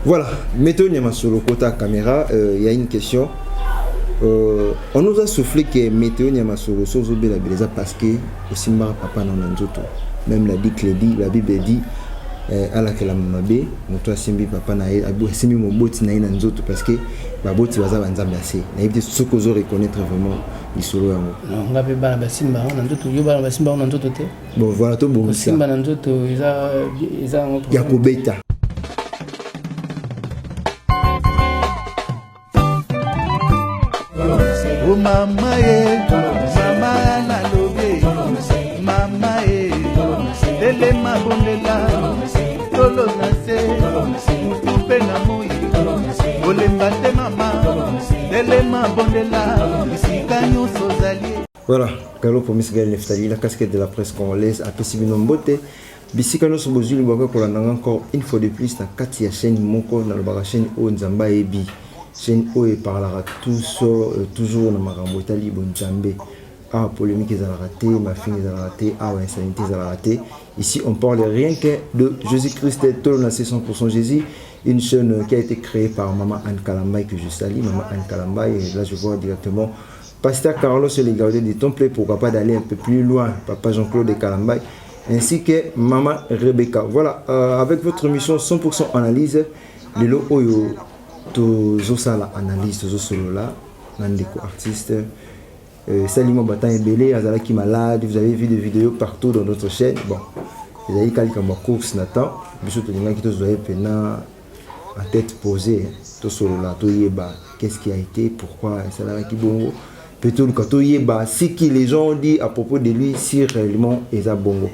Voilà, Météo Nyamasolo, côté caméra, il y a une question. On nous a soufflé que Météo Nyamasolo, sozobela beleza parce que osimba papa na nzoto. Même la dit Clédy, la Bible dit alakela mabe moto asimbi papa na ye, asimbi moboti na ye na nzoto parce que baboti baza banzambe ya se. Nayebi te soki ozo reconnaître vraiment lisolo yango. Non, nga mpe bana basimba yango na nzoto, yo bana basimba yango na nzoto te. Bon voilà, tobongisa. Kosimba na nzoto eza yango ya kobeta. Oh mama ye, mama nalobi, mama ye, telema bondela, tolo na se, mutu mpe na moi, kolemba te mama, telema bondela, bisika nyonso ozali. Voilà, Carlo Promis Gaël Neftali, la casquette de la presse congolaise, apesi bino mbote. Bisika nyonso bozwi liboko kolanda nga encore une fois de plus na kati ya chaîne moko, nalobaka chaîne oyo Nzambe ayebi, chaîne oyo eparlaka tous toujours na makambo etali bonzambe. Awa polémique ezalaka te, mafinga ezalaka te, awa insanité ezalaka te. Ici on parle rien que de Jésus-Christ, tolo na 100% Jésus, une chaîne qui a été créée par Maman Anne Kalambay, que je salue. Maman Anne Kalambay, et là je vois directement Pasteur Carlos et les gardiens du temple, pourquoi pas d'aller un peu plus loin, Papa Jean-Claude Kalambay, ainsi que Maman Rebecca. Voilà, avec votre émission 100% analyse, lelo oyo tozosala analyse, tozosolola na ndeko artiste Salimo Batan ebele, azalaki malade, vous avez vu des vidéos partout dans notre chaîne. Bon, ezalaki kaka ma course na temps, biso tolingaki tozwa ye mpena en tête posée, tosolola, toyeba qu'est-ce qui a été, pourquoi esalalaki bongo, mpe toluka toyeba ce que les gens ont dit à propos de lui, si réellement eza bongo.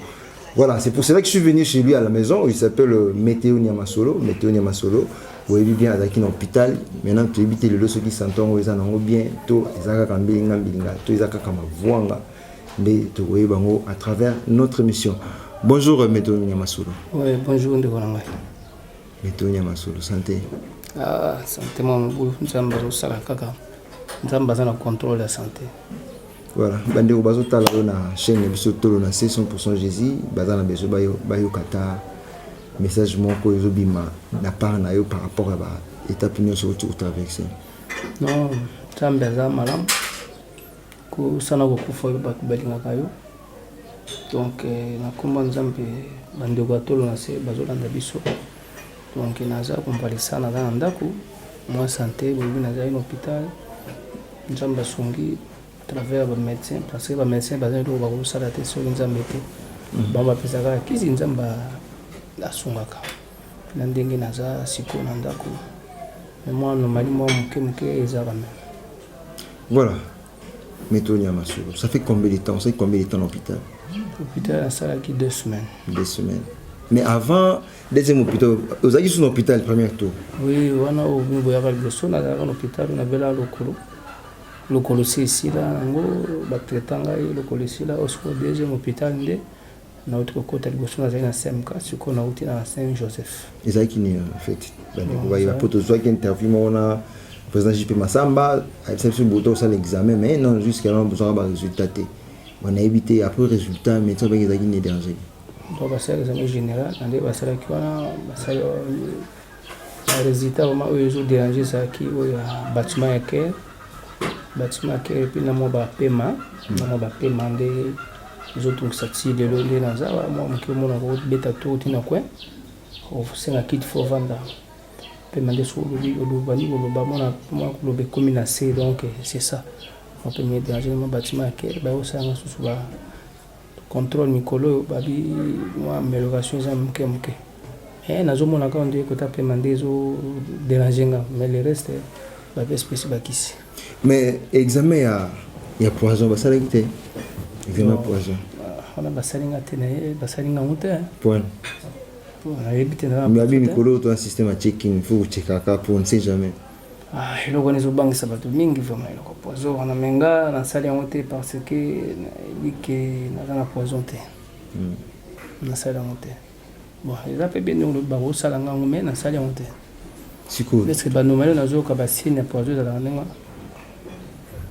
Voilà, c'est pour cela que je suis venu chez lui à la maison. Il s'appelle Météo Nyamasolo. Météo Nyamasolo, oyebi bien, azalaki na hôpital. Maintenant toyebi te lelo soki santongo eza nango bien to eza kaka mbilinga mbilinga to eza kaka mavwanga, nde tokoyeba yango à travers notre émission. Bonjour Météo Nyamasolo. Oui, bonjour ndeko na ngai. Météo Nyamasolo, santé? Ah, santé mwa mobulu, Nzambe azosala kaka, Nzambe aza na contrôle ya santé. Voilà, bandeko bazotala oyo na chaîne na biso tolo na c 100% Jésus, baza na besoin bayoka ta message moko ezobima na part na yo par rapport ya baétape nyonso oti otraverse. Non, Nzambe aza malamu, kosana kokufa oyo bato balingaka yo. Donc na nkombo ya Nzambe, bandeko ya tolo na se bazolanda biso. Donc naza kombalisa, naza na ndako, mwa santé boyebi, nazali na hôpital. Nzambe asungi à travers bamédecin, parce que bamédecin baza eloko bakosala te soki Nzambe te. Bango bapesaka kisi, Nzambe asungaka na ndenge naza sikoyo na ndako, mais mwa normali, mwa moke moke eza quand même. Voilà, Météo Nyamasolo, ça fait combien de temps, ça fait combien de temps l'hôpital? Hôpital nasalaki 2 semaines. 2 semaines. Mais avant deuxième hôpital, ozalaki su na hôpital premier tour? Oui, wana oyo bino boyaka liboso, nazalaka na hôpital, nabela lokolo, lokolo si esila yango, batraita ngai, lokolo esila. Oyo sikoyo deuxième hôpital nde nauti kokota. Liboso nazali na CMK, sikoyo nauti na Saint Joseph. Ezalaki nini en fait? Bandeko bayeba, po tozwaki interview moko na président JP Masamba, ayebisa biso boto osala examen, mais non, jusqu'à là bozwaka barésultat te. Bon, nayebi te, après résultat, médecin obaki ezalaki nini danger? Donc basala examen général na nde basalaki wana, basali résultat vraiment oyo ezodérange ezalaki oyo ya battement ya cœur, battement ya cœur et puis na mwa bapema, na mwa bapema nde ezotungisa ti lelo nde naza mwa moke. Omona kobeta tour ntina coin, osenga kiti fo ovanda, pema nde soki olobi, olobani koloba, mona mwa koloba ekomi na se. Donc c'est ça mwa pema edérange, mwa battement ya cœur. Bayosalanga susu ba contrôle mikolo oyo, babi mwa amélioration eza moke moke, mais nazomona kaka nde kota pema nde ezodérange nga, mais le reste bapesi pesi bakisi. Mais examen ya poison basalaki te, examen ya poison? Wana basali nga te, naye basali ngango te. Point. Nayebi te. Mais abi mikolo oyo toza système ya checking, il faut kocheckaka po on ne sait jamais. Ah, eloko wana ezobangisa bato mingi vraiment, eloko poison wana, mais nga nasali yango te parce que nayebi ke naza na poison te. Nasali yango te. Bon, eza mpe bien ndenge bakosala ngango, mais nasali yango te. Sikoyo parce que banomali nazoyoka basigne ya poison ezalaka ndenge wana.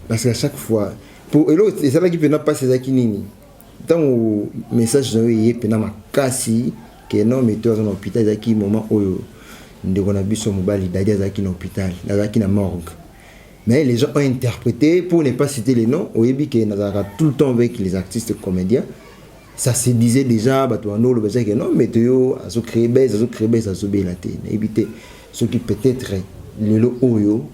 Parce que à chaque fois po eloko ezalaki mpena mpasi ezalaki nini, ntango message na yo eye mpena makasi ke non, Météo aza na hôpital, ezalaki moment oyo Ndeko na biso mobali Dadi azalaki na hôpital, azalaki na morgue. Mais les gens ont interprété, pour ne pas citer les noms, oyebi ke nazalaka tout le temps avec les artistes comédiens. Ça se disait déjà, bato bando oloba que non, Météo azo créer buzz, azo créer buzz, azobela te. Nayebi te soki peut-être lelo oyo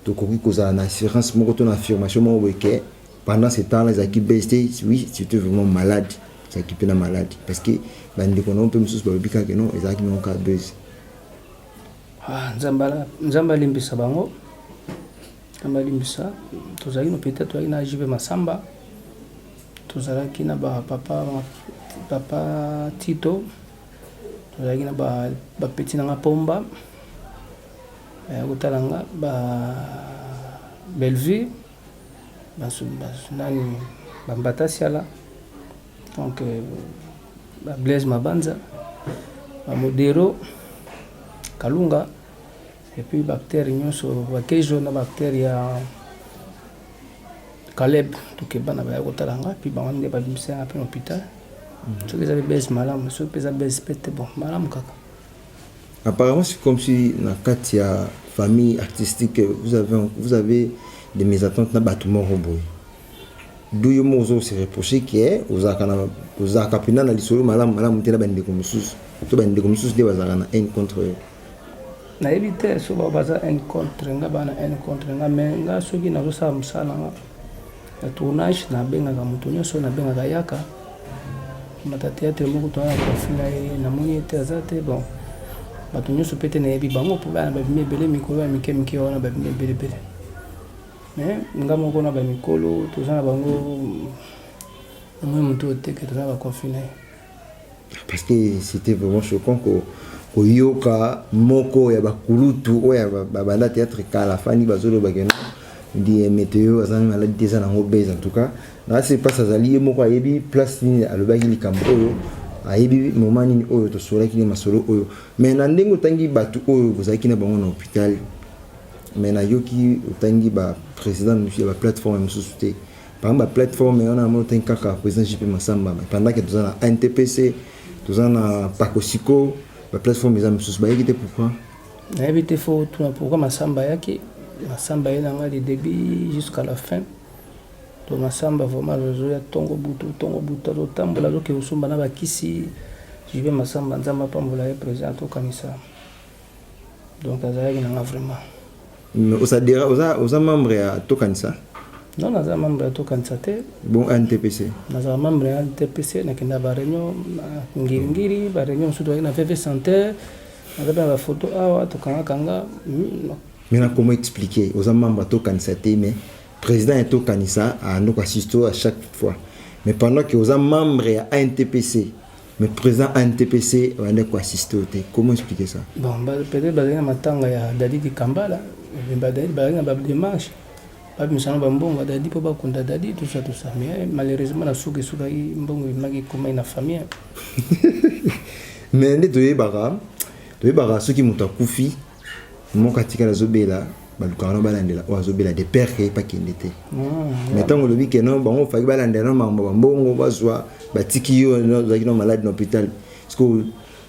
tokoki kozala na assurance moko to na affirmation moko boye ke pendant ce temps là ezalaki buzz te. Oui, c'était vraiment malade, ezalaki mpe na malade, parce que bandeko na yo mpe mosusu balobi kaka non, ezalaki nango kaka buzz. Ah, Nzambe alimbisa bango, Nzambe alimbisa. Tozalaki no peut-être tozalaki na JP Masamba, tozalaki na bapapa, papa Tito, tozalaki na bapeti nanga Pomba kotala nga, ba Bellevue, nani, bambata siala, donc ba Blaise Mabanza, bamodero Kalunga, et puis baacteur nyonso, bakejo na baacteur ya Caleb Tokebana baya kotala nga. Puis bango nde babimisa nga mpe na hôpital. Soki eza mpe buzz, malamu. Soki mpe eza buzz mpe te, bon, malamu kaka. Apparemment, c'est comme si na kati ya famille artistique, vous avez des mésententes na bato moko boye. Du yo moko ozo se reprocher ke ozalaka na ozalaka mpena na lisolo malamu malamu te na bandeko mosusu, to bandeko mosusu nde bazalaka na haine contre yo? Nayebi te so bao baza haine contre nga, bana haine contre nga. Mais nga, soki nazosala mosala nga ya tournage, nabengaka moto nyonso, nabengaka yaka mata théâtre moko toza na conflit na ye, namoni ye te, aza te. Bon, bato nyonso mpe te nayebi bango, mpo bana babimi ebele mikolo ya mike mike wana, babimi ebele ebele. Mais nga moko na bamikolo toza na bango, namoni moto oyo teke toza na baconflit na ye. Parce que c'était vraiment choquant ko koyoka moko ya bakulutu oyo babanda théâtre kala, fani bazolobaka no ndi Météo aza maladi te, eza nango buzz. En tout cas, nasi place azali, ye moko ayebi place nini alobaki likambo oyo, ayebi moment nini oyo tosolaki ne masolo oyo. Mais na ndenge otangi bato oyo bozalaki na bango na hôpital, mais nayoki otangi baprésident mosusu ya baplateforme mosusu te. Par exemple, baplateforme wana, namoni otangi kaka président JP Masamba, pendant ke toza na NTPC, toza na Pakosiko, baplateforme eza mosusu, bayeki te. Pourquoi? Nayebi te, faut tuna pourquoi Masamba ayaki. Masamba ye nanga du début jusqu'à la fin. To Masamba vraiment azoya ntongo butu, ntongo butu, azotambola, azoke kosomba na bakisi. JP Masamba, Nzambe apambola ye, président atokanisa. Donc azalaki nanga vraiment. Osadera oza membre ya Tokanisa? Non, naza membre ya Tokanisa te. Bon, NTPC? Nazala membre ya NTPC, nakenda baréunion ngiringiri, baréunion mosusu toyaki na VV Santé, naza mpe na bafoto awa tokangakanga. Maintenant, comment expliquer oza membre ya Tokanisa te, mais président ya Tokanisa andoko assiste à chaque fois, mais pendant que oza membre ya ANTPC, mais président ANTPC abandaki koassiste te? Comment expliquer ça? Bon, peut-être bazalaki na matanga ya Dadi Dikambala, bazalaki na badémarche, babimisa na bambongo ya Dadi mpo bakunda Dadi, tout ça, tout ça. Mais malheureusement, na suki esukaki, mbongo ebimaki, ekomaki na famille. Mais nde toyebaka soki moto akufi, moko atikala azobela, balukaka no balandela oyo azobela de peur ke bakende te. Mais ntango olobi ke no, bango faki balandela no makambo bambongo bazwa, batiki yo ozalaki no malade na hôpital. Parce que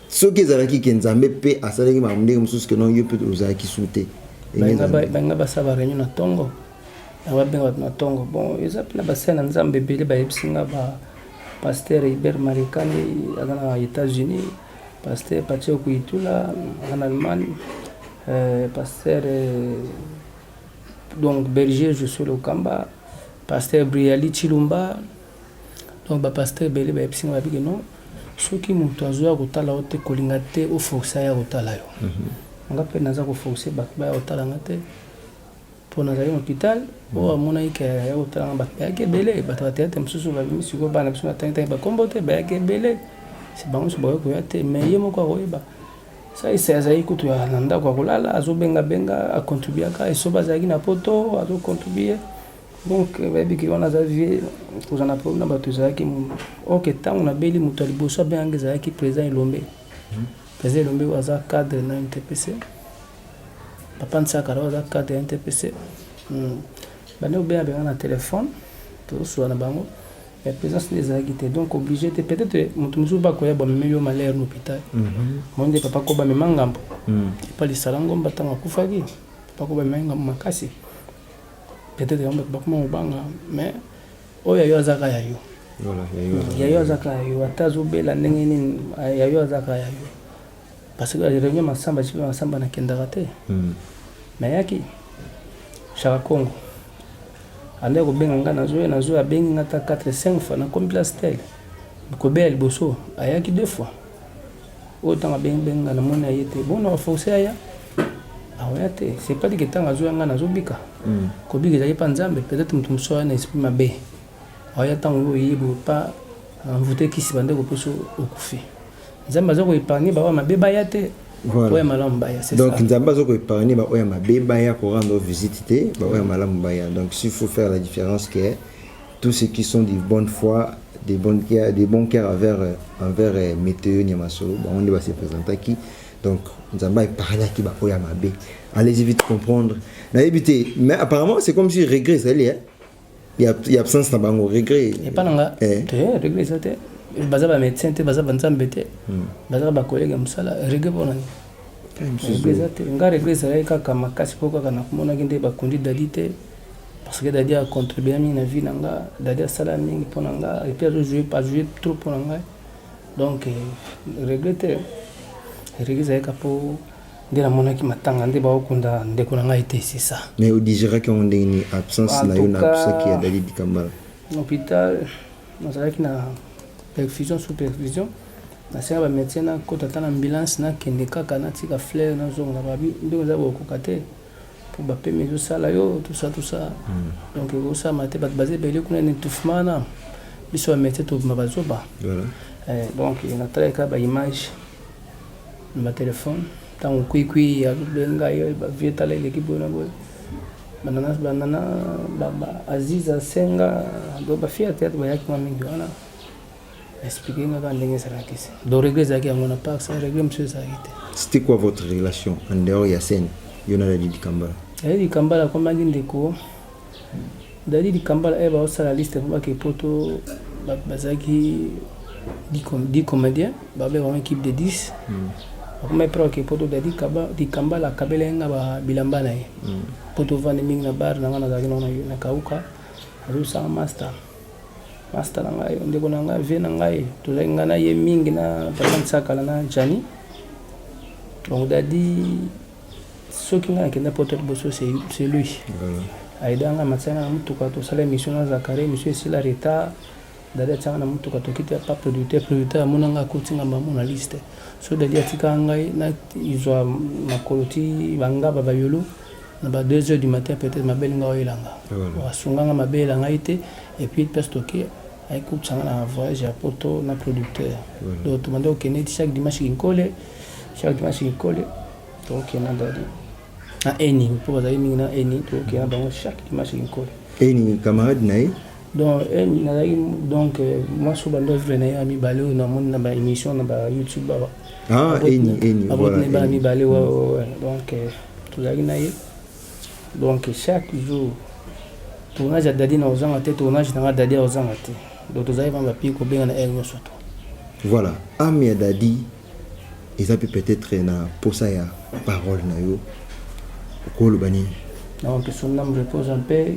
soki ezalaki ke Nzambe mpe asalaki makambo ndenge mosusu, ke no, yo mpe ozalaki su te. Balinga basala baréunion na ntongo, babenga bato na ntongo. Bon, eza mpena basali na Nzambe ebele bayebisi nga, ba pasteur Hubert Marekani aza na États-Unis, pasteur Patie Okuitula aza na Allemagne, pasteur donc berger Josué Lokamba, pasteur Briali Chilumba. Donc bapasteur ebele bayebisi nga, babiki non, soki moto azoya kotala yo te, kolinga te oforce aya kotala yo. Nga mpe naza koforce bato baya kotala nga te, mpo nazali na hôpital. Oyo amonaki ke aya kotala nga, bato bayaki ebele. Bato ya théâtre mosusu babimi sikoyo, bana biso natangi bakombo te, bayaki ebele. Se bango nyonso bakoki koya te, mais ye moko akoyeba. Saisa azalaki kutu na ndako ya kolala, azobengabenga, acontribuaka. Esoba azalaki na Poto, azocontribue. Donc bayebiki wana aza vie, kozala na problème na bato ezalaki ok. Ntango nabeli, moto ya liboso abengaki ezalaki président Elombe. Président Elombe oyo aza cadre na NTPC, papa Nsakara oyo aza cadre ya NTPC. Bande kobenga benga na telefone, tozosola na bango. Mais présence nde ezalaki te, donc obligé te. Peut-être moto mosusu bakoya, bamemeli yo malheur na hôpital. Moi nde papa ko bamema ngambo epa lisala ngomba. Ntango akufaki, papa ko bamema ngambo makasi. Peut-être yango bato bakoma kobanga, mais oyo ya yo azaka ya yo. Voilà, ya yo. Ya yo azaka ya yo, ata azobela ndenge nini, ya yo azaka ya yo. Parce que réunion masamba, jipe masamba, nakendaka te. Mais ayaki Chaka Congo, andaki kobenga nga, nazoya, nazoya. Abengi nga ata 4 5 fois, nakomi place tel. Kobeya liboso ayaki deux fois. Oyo ntango abengi bengi nga, namoni aye te. Bon, na force aya, aoya te. C'est pas dit que ntango azoya nga nazobika. Kobika ezali mpa Nzambe. Peut-être moto mosusu aya na esprit mabe, aoya ntango oyo oyebi pa envoûte kisi bande kopesa, okufi. Nzambe aza koépargne baoyo mabe baya te. Voilà. Oyo malamu baya, c'est Donc ça. Nzambe aza koépargne baoyo ya mabe baya korendre visite te, baoyo ya malamu baya. Donc s'il faut faire la différence, que tous ceux qui sont de bonne foi, des bonnes cœur, des bons cœurs envers Météo Nyamasolo, bango nde base présentaki. Donc Nzambe aépargnaki baoyo ya mabe. Allez-y vite comprendre. Nayebi te, mais apparemment c'est comme si regret ezali, hein? Il y a absence na bango, regret. Epa na nga te, regret eza te. Baza bamédecin te, baza banzambe te, bazaka bacollègue ya mosala. Regret mpona nini? Regret eza te. Nga regret ezalaki kaka makasi mpo kaka nakomonaki nde bakundi Dadi te, parce que Dadi acontribue mingi na vie na nga. Dadi asala mingi mpo na nga, et puis azojoue, ajoue trop mpo na ngai. Donc regret te. Regret ezalaki mpo nde namonaki matanga nde baokunda ndeko na ngai te, c'est ça. Mais odigéraki yango ndenge nini, absence En na yo tout na cas, absence ya Dadi Dikambala? Na hôpital nazalaki na perfusion, sous perfusion. Nasenga bamédecin nakota ata na ambulance, nakende kaka natika fleur, nazonga. Babi ndenge eza bokoka te mpo bapemi ezosala yo, tout ça, tout ça. Donc ekosama te, bato baza ebele kuna na étouffement wana, biso bamédecin tobima bazoba. Donc natalaki kaka baimage na batelefone. Ntango kwikwi azobenga ye, bavie tala eleki boye na boye, banana banana, Aziz asenga. Donc bafille ya théâtre bayaki mwa mingi wana, explique nga kaka ndenge ezalaki se. Donc regret ezalaki yango na part ça, regret mosusu ezalaki te. C'était quoi votre relation en dehors ya scène, yo na Dadi Dikambala? Dadi Dikambala akomaki ndeko. Dadi Dikambala e baosala liste mpo bake poto, bazalaki 10 comédien, babenga bango équipe de 10. Bakomaki mpe bake poto. Dadi Dikambala akabela nga bilamba na ye mpo tovandi mingi na bar na nga. Nazalaki nango na kauka, azosanga master, master na ngai, ndeko na ngai, vie na ngai. Tozalaki ngai na ye mingi na papa Nsakala na Jani. Donc Dadi, soki ngai nakenda poto liboso, c'est lui aida ngai, matianga na motuka. Tosala émission na Zakari, émission esila retard, Dadi atianga na motuka, tokiti pa producteur. Producteur amona ngai, akotinga mbamo na liste. So Dadi atikaka ngai nazwa makolo ti bangaba bayolo na ba 2 heures du matin, peut-être mabele ngai oyelanga, asunganga mabele ngai te. Et puis place toke, ayekutisanga na voyage ya poto na producteur. Donc tobanda kokende chaque dimanche Kinkole, chaque dimanche Kinkole tokokende na Dadi na Eni, mpo bazali mingi na Eni. Tokokende na bango chaque dimanche Kinkole. Eni, camarade na ye? Donc Eni nazalaki, donc mwasi oyo bando vivre na ye ya mibale, oyo namoni na baémission na bayoutube awa. Ah, Eni, Eni. Abotini bana mibale. Ouais, donc tozalaki na ye. Donc chaque jour tournage ya Dadi na ozanga te, tournage na nga Dadi ozanga te. Donc tozalaki bana bapii kobenga na aire nyonso to. Voilà, âme ya Dadi eza mpe peut-être na posa ya parole na yo, okoloba nini? Donc son âme repose en paix.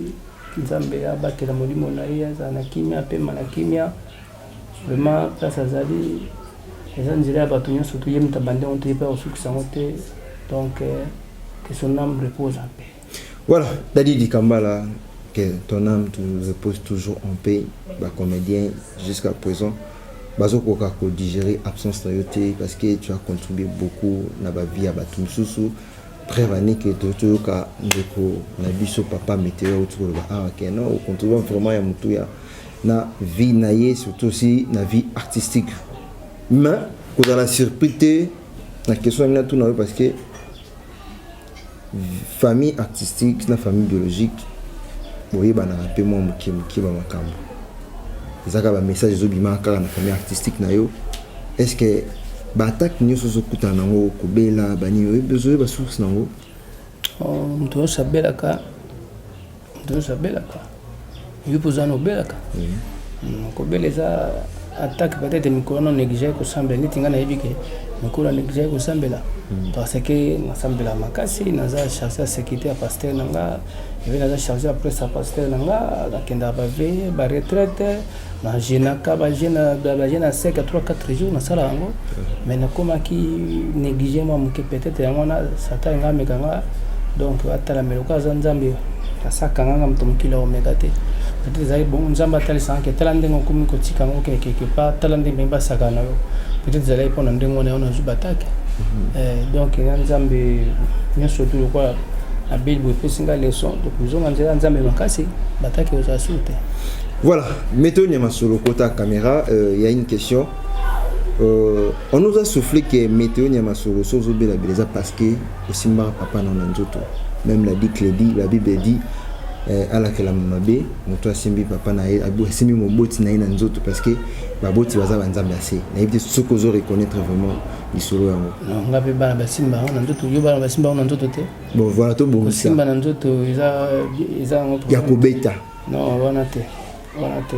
Nzambe abatela molimo na ye, azala na kimia, apema na kimia. Vraiment, place azali eza nzela ya bato nyonso. Toye moto abandi yango te, ye mpe akosukisa yango te. Donc que son âme repose en paix. Voilà, Dadi Dikambala, que ton âme te repose toujours en paix. Bacomédien jusqu'à présent bazokoka kodigérer absence na yo te, parce que tu as contribué beaucoup na bavie ya bato mosusu. Preuve ani ke toyoka ndeko na biso papa Météo auti koloba awa ke non, ocontribue vraiment ya motuya na vie na ye, surtout aussi na vie artistique. Mais kozala surpris te na question na ngai natuna yo, parce que famille artistique na famille biologique boyebanaka mpe mwa moke moke. Bamakambo eza kaka bamessage ezobima kaka na famille artistique na yo. Est ce que baattaque nyonso ozokutana nango, kobela banini, ozoyeba source nango? Moto nyonso abelaka, moto nyonso abelaka. Yo mpo oza na obelaka. Kobela eza attaque. Peut-être mikolo na néglige kosambela, neti ngai nayebi ke mikolo na néglige kosambela, parce que nasambela makasi. Naza chargé ya sécurité ya pasteur na nga, epe naza chargé ya presse ya pasteur na nga. Nakendaka baveillées, baretraite, najeûnaka bajeûne ya sec ya 3 4 jours, nasala yango. Mais nakomaki néglige mwa moke. Peut-être yango wana Satan nga ameka nga. Donc atala meloko, aza Nzambe, asakanga moto mokili akomeka te. Peut-être ezali bongo, Nzambe atalisaka ke tala ndenge okomi kotika yango okende quelque part, tala ndenge ndenge basaka na yo. Peut-être ezalaki mpona ndenge wana, yo nazwi batake. Donc ya Nzambe nyonso tu, lokola abeli boye, epesi nga leçon. Donc ozonga nzela ya Nzambe makasi, batake ozala sûr te. Voilà, Météo Nyamasolo, côté caméra, il y a une question. On nous a soufflé que Météo Nyamasolo, soki obela eza parce que osimbaka papa na nzoto. Même la dit Clédy, la Bible dit alakela mabe moto asimbi papa na ye, asimbi moboti na ye na nzoto, parce que baboti baza banzambe ase. Nayebi te soki ozo reconnaître vraiment lisolo yango. Non, nga mpe bana basimba yango na nzoto, yo bana basimba yango na nzoto te. Bon, voilà, tobongisa. Kosimba na nzoto eza yango. Ya kobeta. Non, wana te, wana te,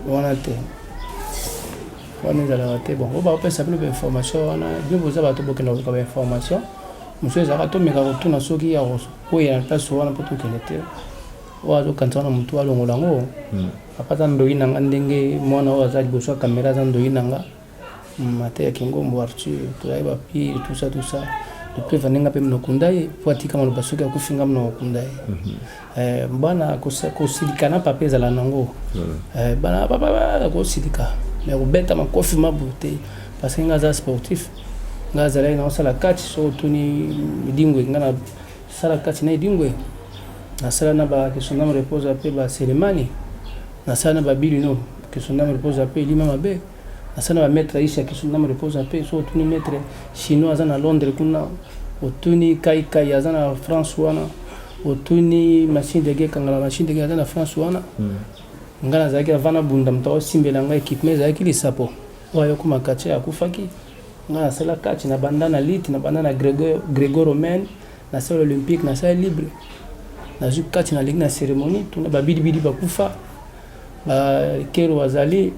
wana te, wana ezalaka te. Bon, oyo bakopesa bino bainformation wana, bino boza bato bokenda koluka bainformation mosusu. Ezalaka tomeka kotuna soki ya kokwea na place wana mpo tokende te. Oyo azokanisa wana, motu alongola yango. Papa aza ndoyi na nga, ndenge mwana oyo aza liboso ya kamera aza ndoyi na nga, Mateyaki Ngombo Arthur. Tozali bapire, tout ça, tout ça. Depuis ndenge mpe minokunda ye po atika maloba, soki akufi nga minokunda ye. Bana kosilika na papa ezala nango. Bana papa kosilika, mais kobeta makofi mabu te, parce que nga aza sportif. Nga azalaki na osala catch. So otuni Edingwe, nga nasala catch na Edingwe, nasala na ba que son âme repose mpe baselemani, nasala na babilino, que son âme repose mpe elima mabe, nasala na bamaître Aisha, que son âme repose mpe. So otuni maître chinois aza na Londres kuna, otuni Kaikai aza na France wana, otuni Machine de Guerre, Kangala Machine de Guerre aza na France wana. Nga nazalaki avant nabunda, moto aosimbela ngai équipement ezalaki lisapo oyo ayokoma quartier akufaki. Nga nasala catch na banda na lutte, na banda na gréco romaine, nasala olympique, nasala libre, nazwi catch, nalingi na cérémonie. Tuna babidibidi bakufa, bakero bazali,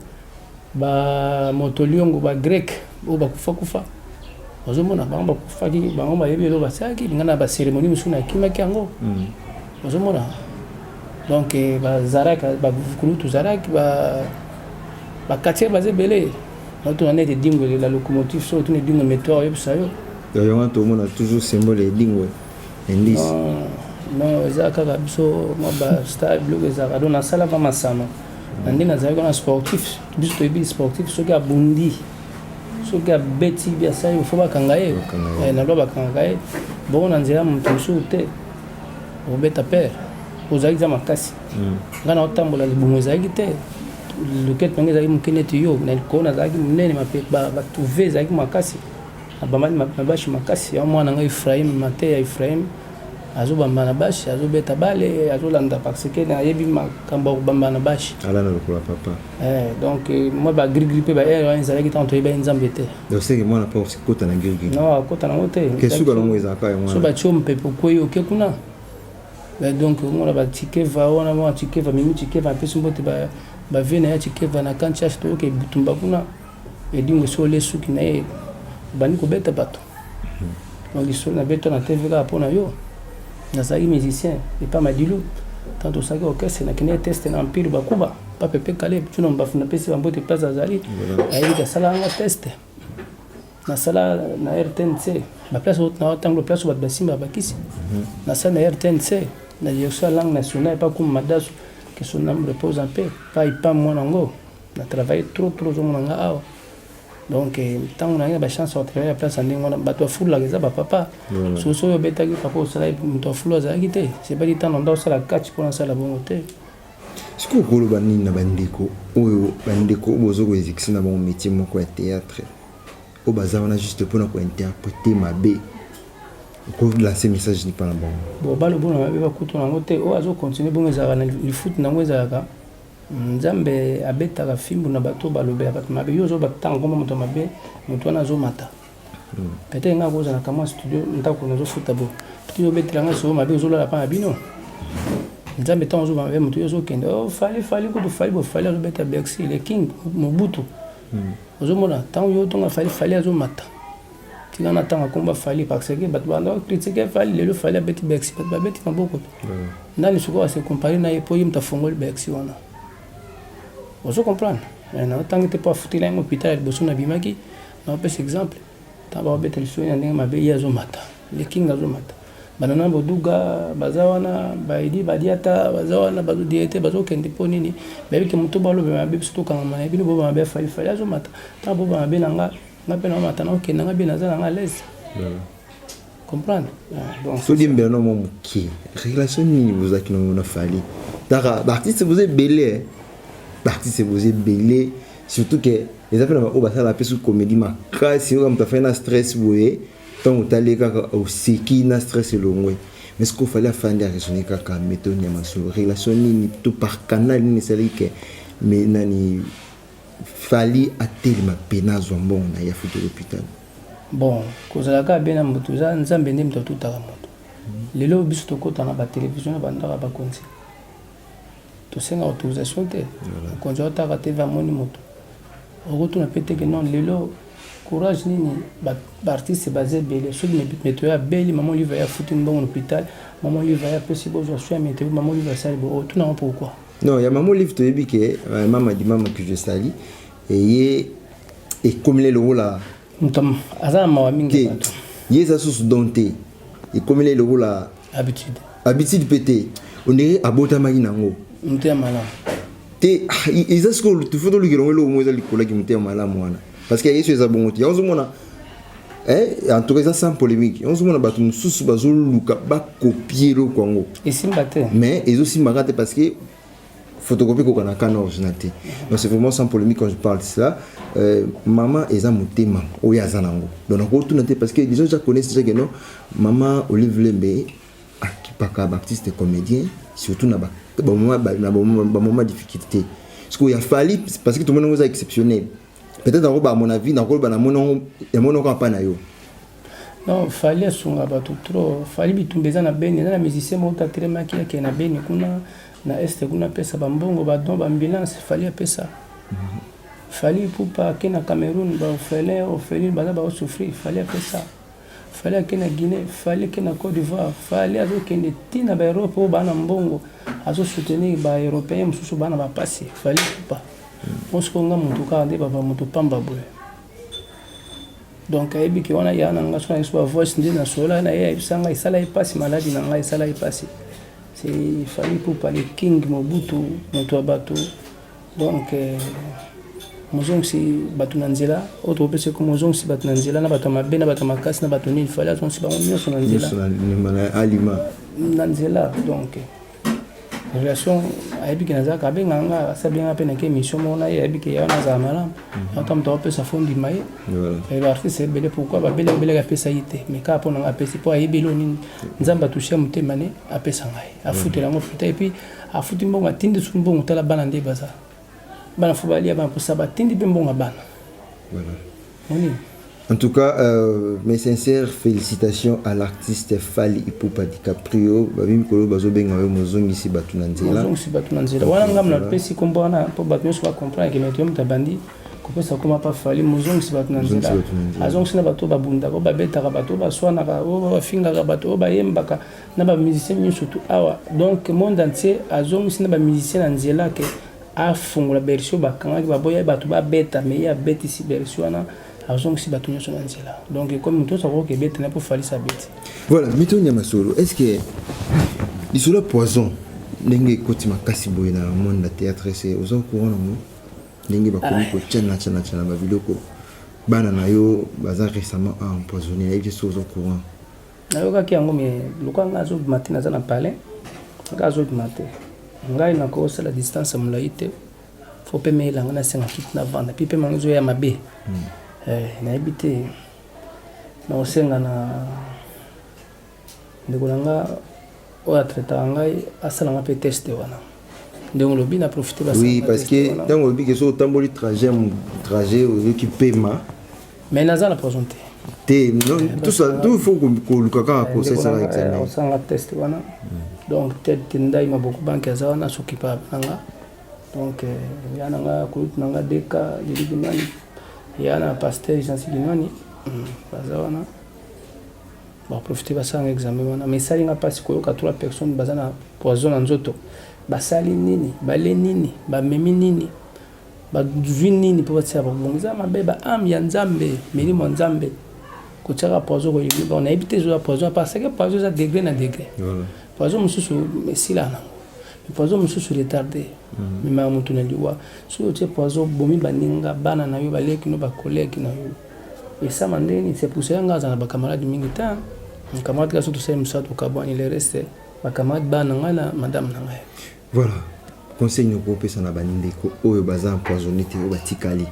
bamotoliongo, bagrec oyo bakufa kufa, ozomona bango bakufaki, bango bayebi eloko basalaki. Nga na bacérémonie mosusu nakimaki yango, ozomona. Donc bazarak, bakulutu zarak, bacatcheurs baza ebele. Naotuna neti Edingwe la locomotive, so otuna Edingwe météo, oyebisa yo. Yango tomona toujours symbole Edingwe, indice. Non, eza kaka biso mwa bastar, biloko ezalaka. Donc nasalaka masano na nde nazalaki wana sportif. Biso toyebi sportif, soki abundi, soki abeti bi asali, fo bakanga ye. Na lwa bakangaka ye bongo na nzela. Moto mosusu te obeta pere ozalaki za makasi. Ngai na otambola, libumu ezalaki te, lokete nange ezalaki moke neti yo na likolo, nazalaki monene, batouve ezalaki makasi, nabambani na bâche makasi. Ya mwana ngai Efraim, Mateya Efraim, azobamba na bâche, azobeta bale, azolanda, parce que nayebi makambo ya kobamba na bâche. Alana lokola papa. Donc mwa bagrigri mpe baere wana ezalaki ntango toyebaki Nzambe te. Donc seke mwana mpe kota na grigri? Non, akota nango te. Ke suka nango ezalaka yango. So batie mopepe, okwei, oke kuna. Donc omona batsikeva wana, mwa Tsikeva, Mimi Tsikeva, apesi mbote bavie na ye Tsikeva na Kantias. Toyoka ebutumba kuna, Edingo so ole suki na ye obandi kobeta bato. Donc lisolo nabeta na TV kaka mpo na yo. Nazalaki musicien epa Madilu. Tant tosalaki orchestre, nakendaki test na Empire Bakuba pa Pepe Kale tuna mbafu. Napesi bambote place azali, ayebi asala nga test. Nasala na RTNC, baplace natango, place oyo bato basimba bakisi. Nasala na RTNC na direction ya langue nationale epa Kuma Madasu, que son âme repose en paix, pa ipa mwana yango. Na travaille trop trop, ozomona nga awa. Donc ntango nangi na bachance ya kotravaille ya place ya ndenge wana, bato bafulaka eza bapapa. Soki oyo obetaki papa, osalaki moto afulu azalaki te. Sebaki ntango nda osala catch mpo nasala bongo te. Sikoyo okoloba nini na bandeko oyo, bandeko oyo boza koexercer na bango métier moko ya théâtre, oyo baza wana juste mpona kointerpréter mabe? Okolancer message ni mpa na bango? Bon, balobo na mabe, bakutu nango te. Oyo azocontinuer bongo, ezalaka na lifuti nango. Ezalaka Nzambe abetaka fimbu na bato balobela bato mabe. Yo ozobatanga komba moto mabe, moto wana azomata. Peut-être nga kozala na mwa studio, ndako nazofuta bo, peut-être obetela nga solo mabe, ozolala mpa na bino. Nzambe ntango ozobama mabe moto yo ozokende, oh, Fally, Fally kutu, Fally bo, Fally azobeta Bercy, le King Mobutu. Ozomona ntango yo otonga Fally, Fally azomata. Tika na ntango akomba Fally, parce que bato banda bacritiquer Fally. Lelo Fally abeti Bercy, bato babeti maboko. Nani sikoyo ase comparer na ye mpo ye moto afongoli Bercy wana? Ozo comprendre? Naotangi te mpo afutela yango hôpital ya liboso nabimaki. Naopesa exemple, ntango baobeta lisolo na ndenge mabe, ye azomata, le King azomata. Banana boduga baza wana, baedi badiata baza wana, bazodie te, bazokende mpo nini? Bayebi ke moto baloba mabe, biso tokangama na bino boba mabe. Fally, Fally azomata. Ntango boba mabe na nga, nga mpe naomata, naokende nga bien, naza na nga à l'aise, comprendre? Donc Todiembela no mwa moke, relation nini bozalaki nango na Fally? Taka baartiste boza ebele, baartiste boza ebele, surtout ke eza mpe na baoyo basala mpe su comédie makasi. Oyo moto afai na stress boye, ntango otali kaka oseki na stress elongwe. Mais ce que Fally afandi araisonner kaka méthode ya masolo, relation nini to par canal nini esalaki ke mais nani Fally atelema pena azwa mbongo na ye afuti l'hôpital? Bon, kozala kaka be na moto, eza Nzambe nde moto atutaka moto. Lelo biso tokɔta na batelevizio na bandako ya bakonzi, tosenga autorisation te. Mokonzi aotaka TV, amoni moto, okotuna mpe teke non. Lelo courage nini? Baartiste baza ebele. Soki météo abeli, Mama Olive ye afuti mbongo na hôpital, Mama Olive ye apesi bozwa soin ya météo, Mama Olive asali bo, otuna ngo pourquoi? Non, ya Mama Olive toyebi ke mama di mama que je sali eye ekomeli lokola Moto aza na mawa mingi. Te, ye eza susu don te, ekomeli lokola habitude. Habitude mpe te, on dirait abotamaki nango. Moto ya malamu. Te, eza sikoyo faut tolukela yango eloko moko eza likolaki motema malamu wana, parce que yesu eza bongo te. Yango ozomona, en tout cas eza sans polémique, yango ozomona bato mosusu bazoluka bacopier eloko yango. Esimba te. Mais ezosimbaka te, parce que photocopie koka na kana original te. Donc c'est vraiment sans polémique quand je parle de cela. Mama eza motema oyo aza nango, donc nakotuna te, parce que les gens déjà connaissent déjà que non, Mama Olive Lembe akipaka baartiste comédien, surtout na bamoment difficulté. Parce que ya Fally, parce que tomoni yango eza exceptionnel, peut-être nakoloba, à mon avis, nakoloba namoni yango apa na yo. Non, Fally asunga bato trop. Fally, bitumba eza na Beni, eza na musicien moko atelemaki, akende na Beni kuna na Est kuna, apesa bambongo, badon, baambulance. Fally apesa. Fally Ipupa ake na Cameroun, baorphelin, orpheline baza baosouffrir, Fally apesa. Fally ake na Guinée, Fally ake na Côte d'Ivoire, Fally azokende ntina baEurope oyo baa na mbongo, azosoutenir baeuropéen mosusu baa na bapasi. Fally Ipupa mosiko nga motu kaka nde baba motu pamba boye. Donc ayebi ke wana ya na nga, so na biso bavoice nde nasolola na ye, ayebisa ngai esala ye mpasi, maladi na ngai esala ye mpasi. C'est Fally Ipupa, le King Mobutu, moto ya bato. Donc mozongisi bato na nzela oyo tokopesa ko mozongisi bato na nzela, na bato ya mabe, na bato ya makasi, na bato nini, Fally azongisi bango nyonso na nzela. Alima. Na nzela. Donc relation, ayebi ke nazalaka, abengaka nga, asi abenga mpe nake émission moko na ye, ayebi ke ya wana azala malamu. Ata moto akopesa fo ndima ye. Baartiste ebele, pourquoi babele ebeleki apesa ye te? Mais kaka mpo na nga apesi, mpo ayebi elo nini Nzambe atouche motema ne, apesa ngai, afutela yango futa. Et puis afuti mbongo, atindi su mbongo. Tala bana nde baza, bana fo balia, bana mposa, batindi mpe mbongo ya bana monini. En tout cas, mes sincères félicitations à l'artiste Fally Ipupa DiCaprio. Babi mikolo bazobenga yo mozongisi bato na nzela. Mozongisi bato na nzela wana, ngambo napesi kombo wana mpo bato nyonso bacomprendre ke meto yo moto abandi kopesa koma pa Fally, mozongisi bato na nzela. Azongisi na bato oyo babundaka, oyo babetaka bato, oyo baswanaka, oyo bafingaka bato, oyo bayembaka na bamusicien nyonso tu awa, donc monde entier. Azongisi na bamusicien na nzela ke afungola Bercy oyo bakangaki, baboya bato babeta, mais ye abetisi Bercy wana, azongisi bato nyonso na nzela. Donc ekomi moto nyonso akoki ebeta na mpo Fally abeti. Voilà, mito nyama solo, est ce que lisolo ya poison ndenge ekoti makasi boye na monde ya théâtre, se oza courant nango, ndenge bakomi kotiana tiana tiana babiloko, bana na yo baza récemment empoisonné, nayebi te soki oza courant? Nayokaki yango, mais lokola ngai azobima te, naza na palais, ngai azobima te, ngai nakosala distance ya molai te. Fo mpe meyela ngai, nasenga kiti na vanda, puis mpe mango ezoya mabe. Nayebi te, nakosenga na ndeko na nga oyo atraitaka ngai, asalanga mpe test wana ndenge olobi, na profite. Oui, parce que ntango olobi ke soki otamboli trajet, trajet oyoki pema. Mais naza na poison te. Te, non, tout ça, tout faut koluka kaka kosalisa examen. Osanga test wana. Donc Ted Tendai Maboko Banque aza wana, asokipa nanga. Donc ya nanga kulutu nanga Deka Lili Kinwani, ya na pasteur Jansi Kinwani, baza wana, baprofite basalanga examen wana. Mais esalinga mpasi koyoka trois personnes baza na poison na nzoto. Basali nini? Bale nini? Bamemi nini? Bazwi nini mpo batia babongo? Eza mabe. Baâme ya Nzambe, milimo ya Nzambe, kotiaka poison koyebi. Bon, nayebi te ezoya poison, parce que poison eza degré na degré. Poison mosusu esila nango, mais poison mosusu retardé, memaka motu na liwa. Soki otie poison, bomi baninga, bana na yo, baleki no, bacollègue na yo, esama ndenge nini? C'est pour cela nga aza na bacamarade mingi te. Camarade kaka so tosali mosala, tokabwani. Le reste, bacamarade, bana na ngai na madame na ngai. Voilà, conseil nini okopesa na bandeko oyo baza empoisonné te, oyo batikali,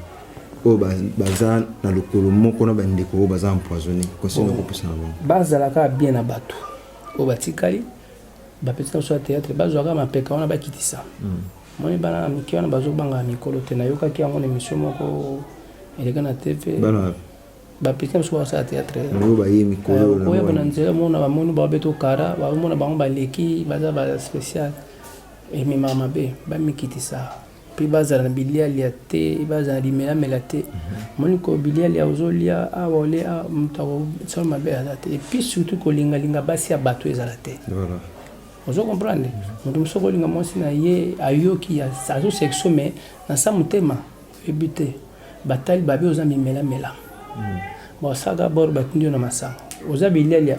oyo baza na lokolo moko na bandeko oyo baza empoisonné? Conseil nini okopesa na bango? Bazala kaka bien na bato oyo batikali. Bapeti na biso ya théâtre bazwaka mapeka wana, bakitisa. Moni bana na mike wana bazobangaka mikolo te. Nayokaki yango na émission moko eleka na TV. Bana? Bapeti na biso basala théâtre. Oyo baye mikolo. Koyeba na nzela, mona bamoni babeta okara, bamona bango baleki, baza ba spécial, ememaka mabe. Bamikitisa mpe bazala na bilialia te, bazala na bimelamela te. Moni ko bilialia, ozolia awa, olie awa, moto akosala mabe aza te. Et puis surtout kolingalinga basi ya bato ezala te. Ozo comprendre, moto mosusu akolinga mwasi na ye, ayoki azosexe, mais na sa motema oyebi te. Batali babe, oza mimelamela, basalaka bor, batindi yo na masanga, oza bilialia,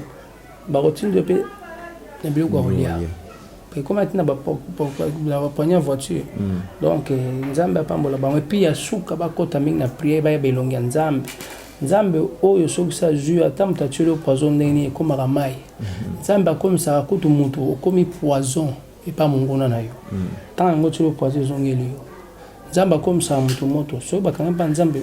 bakotindi yo mpe na biloko ya kolia, ekoma ntina bapoignée ya voiture. Donc Nzambe apambola bango. Et puis ya suka, bakɔta mingi na prière, bayeba elongi ya Nzambe. Nzambe oyo soki sa azwi, ata moto atieli yo poison ndenge nini, ekomaka mai. Nzambe akomisaka kutu moto okomi poison epa monguna na yo. Ntango yango otieli yo poison, ezongeli yo. Nzambe akomisaka moto moto. Soki bakangi mpa Nzambe,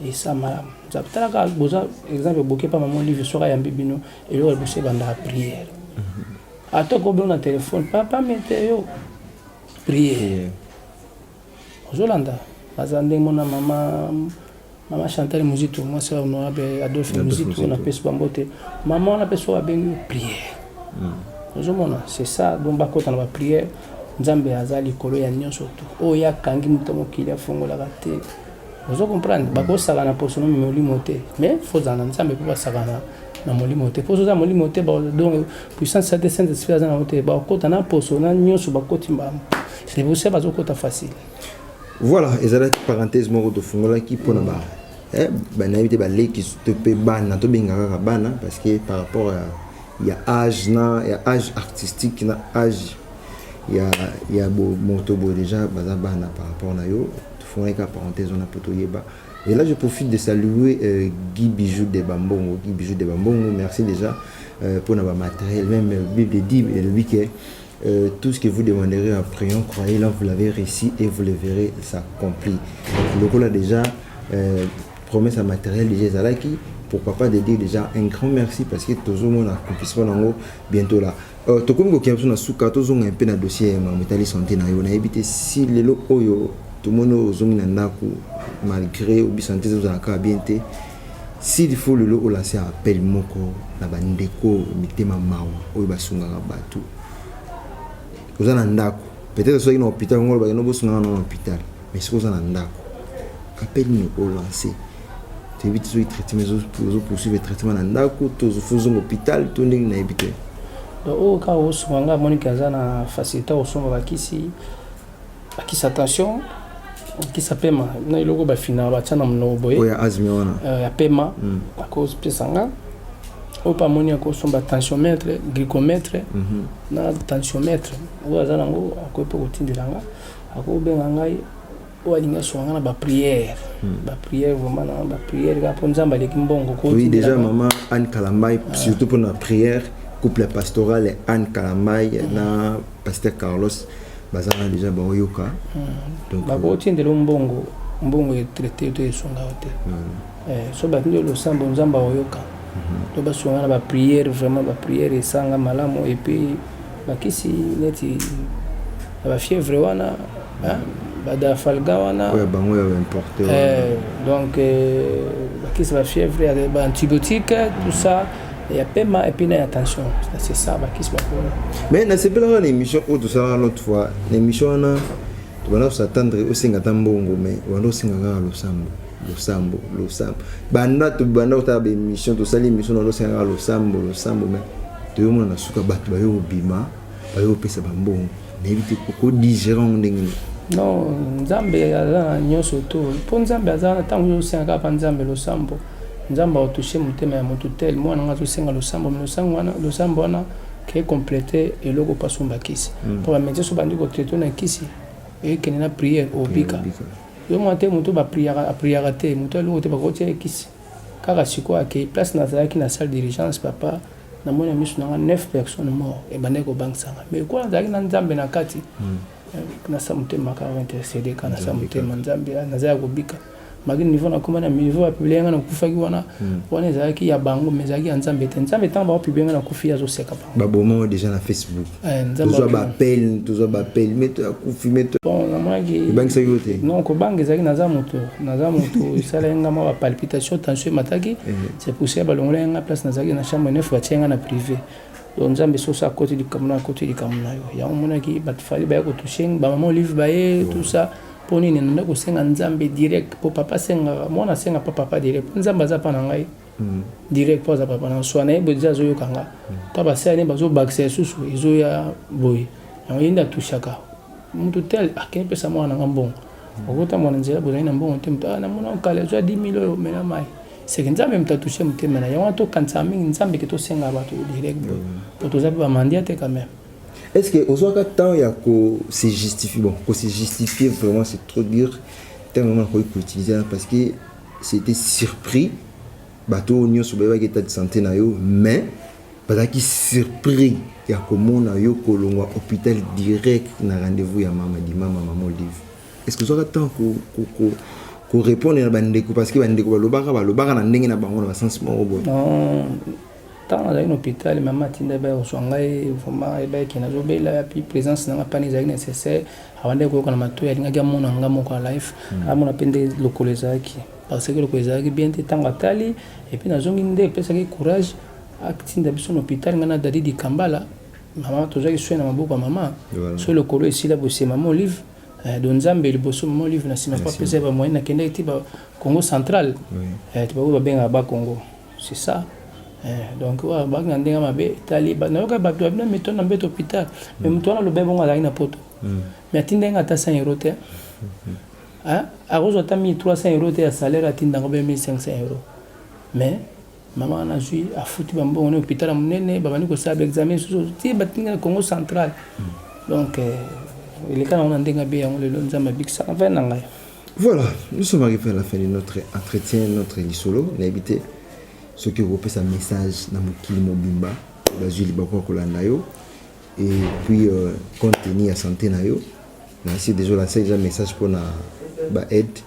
esa malamu. Nzambe, talaka, boza exemple, boke pa mama Olive, soki ayambi bino, eloko liboso ebandaka prière. Ata okobino na telefone, papa meteo, prière. Ozolanda, baza ndenge mona mama Chantal Muzitu, mwasi ya honorable Adolphe Muzitu, napesi bango te. Mama wana mpe soki abengi yo, prière. Ozomona, c'est ça. Donc bakota na baprière. Nzambe aza likolo ya nyonso. To oyo akangi moto, mokili afongolaka te. Ozo comprendre, bakosaka na poso no molimo te, mais faut ozala na Nzambe mpo basaka na molimo te. Mpo oza molimo te, donc puissance ya te, Saint Esprit aza nango te, bakota na poso na nyonso, bakoti mbambo. C'est pour ça bazokota facile. Voilà, ezalaki parenthèse moko tofungolaki mpona ba banayebi te, baleki to mpe bana, tobenga kaka bana, parce que par rapport ya âge na ya âge artistique na âge ya moto boye, déjà baza bana par rapport na yo. Tofungolaki kaka parenthèse wana mpo toyeba. Et là, je profite de saluer Guy Bijou de Bambongo. Guy Bijou de Bambongo, merci déjà pour notre matériel. Même Bible dit, elobi que tout ce que vous demanderez en priant, croyez là, vous l'avez réussi et vous le verrez s'accomplir. Donc là déjà, promesse à matériel déjà ezalaki. Pourquoi pas de dire déjà un grand merci, parce que toujours mon accomplissement nango bientôt là. Tokomi kokende biso na suka, tozonga mpe na dossier ya makambo etali santé na yo. Nayebi te si lelo oyo tomoni oyo ozongi na ndako, malgré obi santé ezozala kaka bien te, s'il faut lelo olancer appel moko na bandeko mitema mawa oyo basungaka bato. Oza na ndako, peut-être soki na hôpital ngo olobaki no bosungaka na hôpital, mais soki oza na ndako, appel nini olancer? Toyebi te soki traitement, ozopoursuivre traitement na ndako to ozonga hôpital to ndenge, nayebi te. Donc oyo kaka osunga nga, amoniki aza na facilité kosomba bakisi, bakisi attention, bakisi pema na eloko bafinaka, batia na monoko boye. Oyo ya asthme wana? Ya pema. Akopesa nga oyo mpe amoni akosomba tensiomètre, glycomètre na tensiomètre. Oyo aza nango akoki mpe kotindela nga, akobenga ngai. Oyo alingi asunga nga na baprière, baprière vraiment, na baprière kaka, mpo Nzambe aleki mbongo. Oui, déjà maman Anne Kalambay, surtout pour la prière, couple pastoral Anne Kalambay na pasteur Carlos, baza wana déjà, baoyoka. Donc bakotindela mbongo, mbongo etraite to esunga yo te. So batindi losambo, Nzambe aoyoka. To basunga na baprière, vraiment baprière esanga malamu. Et puis bakisi neti na bafièvre wana. Ba Dafalgan wana. Oyo bango ya importe. Eh, donc euh, bakisi ba fièvre ya ba antibiotique tout ça ya pema et puis na ya tension c'est ça bakisi bakolo. Mais nasepelaka na émission oyo tosalaka l'autre fois na émission wana tobanda kosatendre osenga ata mbongo mais obanda osenga kaka losambo losambo losambo banda tobanda kotala baémission tosali émission na losenga kaka losambo losambo mais toyomona na suka bato bayo kobima bayo kopesa bambongo nayebi te okodigere yango ndenge nini. Non, nzambe aza na nyonso to mpo nzambe aza na ntango ozosenga kaka mpa nzambe losambo nzambe akotouche motema ya motu tel mwana nga azosenga losambo me losambo wana losambo wana ke complete eloko mpo asomba kisi mpo mm. bamédecin so bandi kotraite na kisi ekende na prière obika yo mwana te moto bapriaka apriaka te moto eloko te bakotia ye kisi kaka sikoyo akei place nazalaki na salle d'urgence papa namoni na miso na nga 9 personnes mort ebandaki kobangisa nga mais lokola nazalaki na nzambe na kati mm. nasa motema kaka intercede kaka nasa motema nzambe ah, naza ya kobika maki niveau nakoma na niveau bapublie nga nakufaki wana mm. wana ezalaki ya bango mais ezalaki ya nzambe te nzambe ntango baopublie nga nakufi ye azoseka bango baboma déjà na facebook eh, tozwa baappel tozwa baappel me toyakufi me bon namonaki ebangisaki yo te non kobanga ezalaki naza moto naza moto esalaki nga mwa bapalpitation tension emataki eh. c'est pour ça balongolaki nga place nazalaki na chambre neuf batie nga na privé donc nzambe soso akoti likambo na akoti likambo na yo yango omonaki bato fali baya kotouche bamama olive baye tout ça mpo nini nanda kosenga nzambe direct mpo papa asengaka mwana asenga mpa papa direct mpo nzambe aza mpa na ngai mm. direct mpo aza papa na swa na ye boye deja azoyoka nga mm. ta basala ne bazobakisa lisusu ezoya boye yango ye nde atushaka moto tel akei pesa mwana na nga mbongo mm. okotambola na nzela bozali na mbongo te moto ah, namona kala azwa 10 mille oyo mela mai seke nzambe moto atushe motema na yango wana tokanisaka mingi nzambe ke tosengaka bato direct boye po toza mpe bamandia te quand même. Est-ce que ozwaka temps ya ko se justifier bon ko se justifier vraiment c'est trop dur terme wana nakoki koutiliser parce que c'était surpris bato oyo nyonso bayebaki état de santé na yo mais bazalaki surpris ya komona yo kolongwa hôpital direct na rendez-vous ya mama dimama mama olive est ce que ozwaka temps korépondre na bandeko parce que bandeko balobaka balobaka na ndenge na bango na basense moko boye? Ntango nazalaki na hôpital mama atinda baya kozwa ngai vraiment ayebaki nazobela puis présence na ngai mpani ezalaki nécessaire abandaki koyoka na matoi alingaki amona nga moko ya life mm. amona mpe nde lokolo ezalaki parce que lokolo ezalaki bien te ntango atali epuis nazongi nde epesaki courage atinda biso na hôpital ngai na dadi dikambala mama tozwaki soin na maboko ya mama so lokolo esila bosie mama olive eh, do nzambe liboso mama olive na nsima mpo apesa ye bamoyen nakendaki ti ba congo central eh, ti baoyo babengaka ba congo c'est ça eh, donc baki na ndenge mabe etali nayoka bato babino mito na mbeto hôpital mais moto wana alobe bongo azalaki na poto mais atindaki nga ata 100 euro te akozwa ata 1300 euro te ya salaire atindanga be 1500 euro mais mama wana azwi afuti bambongo na hôpital ya monene babandi kosala baexamen susu ti batindi na congo central donc eleka nango na ndenge abe yango lelo nzambe abikisaka mpe na ngai. Voilà, nous sommes arrivés à la fin de notre entretien, notre lisolo. Nayebi te soki okopesa message na mokili mobimba bazwi libaku ya kolanda yo et puis euh, compte tenu ya santé na yo nasi déjà lancé déjà message mpona ba aide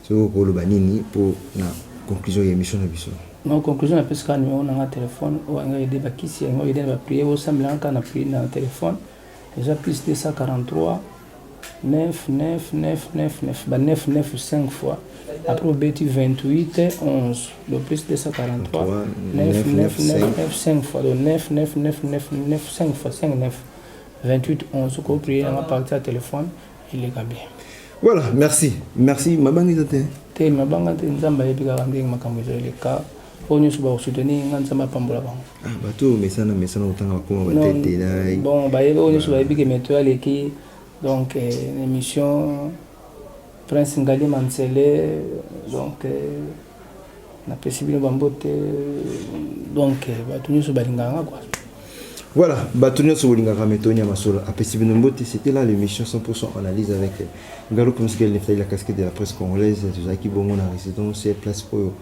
soki okoloba nini mpo na conclusion ya émission na biso. Non, conclusion napesi kaka numéro na nga téléphone oyo anga aide bakisi yango aide na bapriere osambelanga kaka na priere na téléphone eza plus 243 9 9 9 9 9 ba 9 9 5 fois après obeti 28 11 donc plus 243 9 9 9 9 5 fois donc 9 9 9 9 9 5 fois 5 9 28 11 okopriere yanga partir ya téléphone eleka bien. Voilà, merci. Merci. Mabanga eza te. Te mabanga te nzambe ayebi kaka ndenge makambo ezoeleka oyo nyonso bakosoutenir nga nzambe apambola bango. Ah, bato oyo mesana mesana kotanga bakoma batete na bon bayebi oyo nyonso bayebi ke meto aleki donc euh, émission Prince Ngali Mansele donc euh, napesi bino bambote donc euh, bato nyonso balingaka nga quoi. Voilà, bato nyonso bolingaka Metoni ya Masolo apesi bino mbote. C'était là l'émission 100% analyse avec Ngalo Prince Neftali, la casquette de la presse congolaise. Tozalaki bongo na résidence place oyo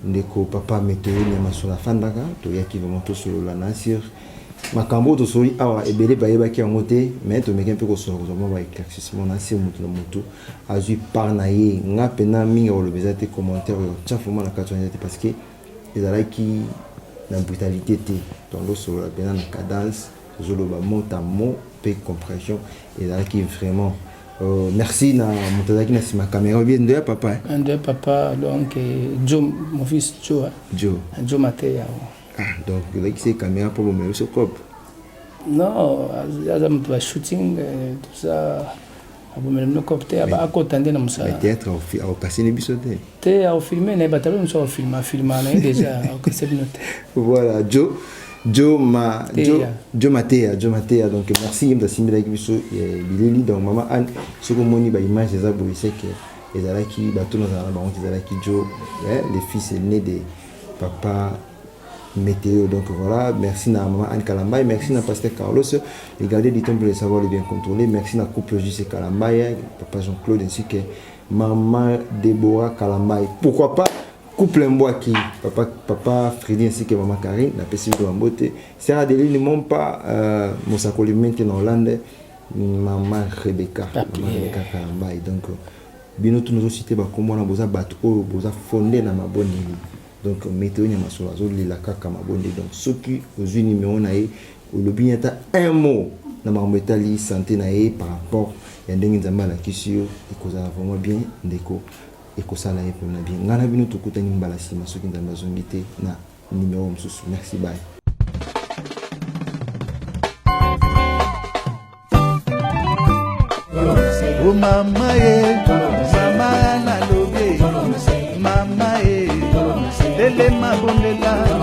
ndeko papa Metoni ya Masolo afandaka. Toyaki vraiment tosolola na sur makambo oyo tosoli awa ebele bayebaki yango te mais tomeki mpe kosolola kozwa mwa ba éclaircissement na sur motu na motu azwi part na ye. Nga mpena mingi ya koloba eza te, commentaire oyo tia vraiment na kati wana eza te parce que ezalaki na brutalité te, tondosolola mpena na cadence, tozoloba mot à mot mpe compréhension ezalaki vraiment. Merci na moto azalaki na nsima caméra obi ndoya papa, hein? Ndoya papa, donc Joe, mon fils Joe, hein? Joe. Joe Mateya. Ah, donc olakisi caméra mpo bomela biso cope? Non, aza moto ba shooting, tout ça, abomela bino cope te, akota nde na mosala. Théâtre akokasini biso te. Te, akofilme na ye bato abe mosu, akofilme, afilma na ye déjà, akokasa bino te. Voilà, Joe, Joe ma Joe, Joe Matea, Joe Matea. Donc merci, ye moto asimbelaki biso bileli. Donc mama Anne, soki omoni baimage eza boye, seke ezalaki bato nazala na bango te, ezalaki Joe, le fils aîné de papa Météo. Donc voilà, merci à maman Anne Kalambay, merci à pasteur Carlos, les gardiens du temple de savoir le bien contrôler, merci à couple JC Kalambay, papa Jean-Claude ainsi que maman Déborah Kalambay. Pourquoi pas couple Mbwaki, papa Freddy ainsi que maman Karine, la PCV de Mbote, Sarah Adeline Mompa, Mosakoli maintenant Hollande, maman Rebecca, maman Rebecca Kalambay. Donc bino tout nous cité ba komona boza bato oyo boza fondé na mabondeli. Donc Météo Nyamasolo azolela kaka mabondeli. Donc soki ozwi numéro na ye, olobi ata un mot na makambo etali santé na ye par rapport ya ndenge Nzambe alakisi yo, ekozala vraiment bien, ndeko, ekosala ye mpona bien. Ngai na bino tokutani mbala nsima, soki Nzambe azongi te, na numéro mosusu. Merci, bye. O mama ye, mama, nalobi mama ye, telema, bondela.